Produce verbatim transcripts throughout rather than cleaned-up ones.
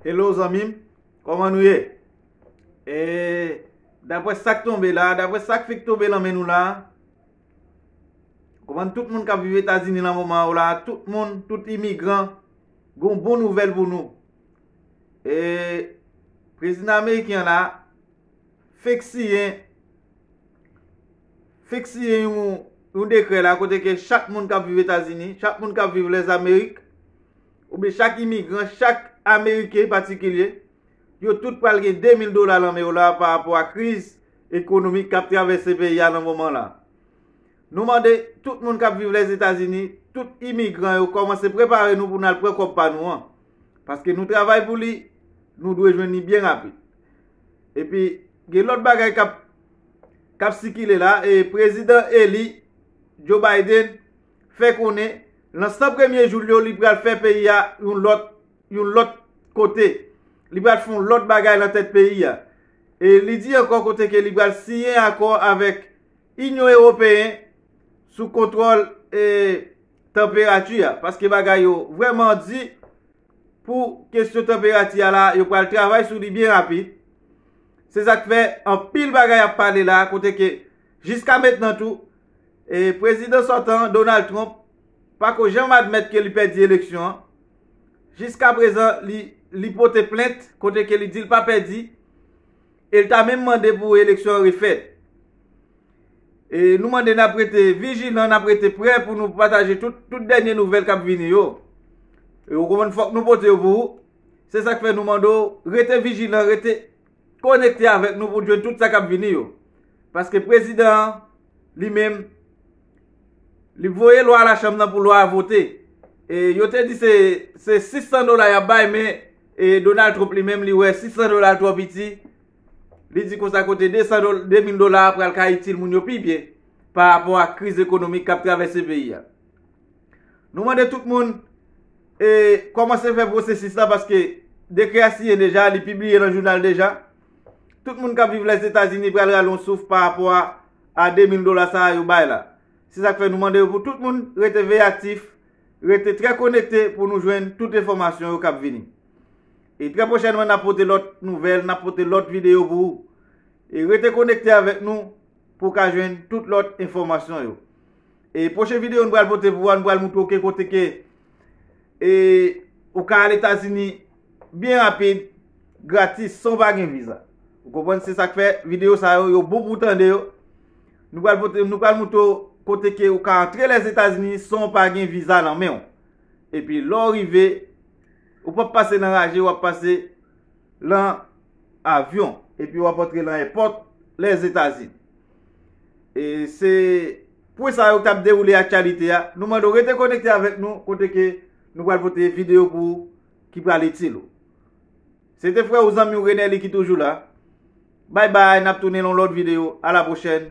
Hello zanmi m, kòman nou ye? E daprè sa k tonbe la, daprè sa k fèk tonbe nan men nou la, konprann tout moun k ap viv Etazini nan moman yo la, tout moun, tout imigran, gen yon bon nouvèl pou nou. E prezidan ameriken an la, fèk siyen, fèk siyen yon, yon dekrè la kote ke chak moun k ap viv Etazini, chak moun k ap viv Lèzamerik, oubyen chak imigran, chak Ameriken patikilye, yo tout pral gen de mil dola nan men yo la pa rapò a kriz ekonomik k ap travèse peyi a nan moman la. Nou mande tout moun k ap viv Lèzetazini, tout imigran yo kòmanse prepare nou pou n al pran kòb pa nou an. Paske nou travay pou li, nou dwe jwenn li byen rapid. Epi, gen lòt bagay k ap, k ap sikile la, e prezidan eli Joe Biden fè konnen, nan san premye jou l yo, li pral fè peyi a yon lòt, yon lòt kote. Li pral fè yon lòt bagay nan tèt peyi a. E li di ankò kote ke li pral siyen akò avèk Inyon Ewopeyen sou kontwòl e tanperati a, paske bagay yo vrèman di pou kesyon tanperati a la, yo pral travay sou li byen rapid. Se sa k fè anpil bagay ap pale la, kote ke jiska mentnan tou, e prezidan sòtan Donald Trump pako janm admèt ke li pèdi eleksyon an. Jiska prezan, li, li pote plent kote ke li di l pa pèdi, e l ta menm mande pou eleksyon an refèt. E nou mande n ap rete vijilan, n ap rete prè pou nou pataje tout, tout dènye nouvèl k ap vini yo. E ou konprann, fòk nou pote yo pou ou. Se sa k fè nou mande w rete vijilan, rete konekte avèk nou pou jwenn tout sa k ap vini yo. Paske prezidan an, li menm, li voye lwa a lachanm nan pou lwa a vote. E yo te di se, se sis san dola y ap bay, men e Donald Trump li menm, li wè sis san dola twò piti. Li di konsa kote de san dola, de mil dola a pral ka itil moun yo pi byen pa rapò a kriz ekonomik k ap travèse peyi a. Nou mande tout moun e kòmanse fè pwosesis la paske dekrè a siyen deja, li pibliye nan jounal deja. Tout moun k ap viv Lèzetazini pral rale yon souf pa rapò a, a de mil dola sa a yo bay la. Se sa k fè nou mande yo pou tout moun rete veyaktif, rete trè konekte pou nou jwenn tout enfòmasyon yo k ap vini. E trè pwochènman, n ap pote lòt nouvèl, n ap pote lòt videyo pou ou. E rete konekte avèk nou pou w ka jwenn tout lòt enfòmasyon yo. E pwochen videyo nou pral pote pou ou a, nou pral montre w ke kote ke e ou ka al Etazini byen rapid, gratis, san w pa gen viza. Ou konprann? Se sa k fè videyo sa yo, yo bon pou w tande yo. Nou pral pote, nou pral montre w kote ke ou ka antre Lèzetazini san w pa gen viza nan men w. Epi lè w rive, ou p ap pase nan raje, w ap pase lan avyon, epi w ap antre lan èpòt Lèzetazini. E se pwen sa yo k t ap dewoule aktyalite a. Nou mande w rete konekte avèk nou, kote ke nou pral pote videyo pou ou ki pral itil ou. Se te frè ou, zanmi w Renelly ki toujou la. Bay bay, n ap tounen lan yon lòt videyo. A la pwochèn,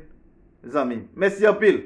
zanmi m. Mèsi anpil.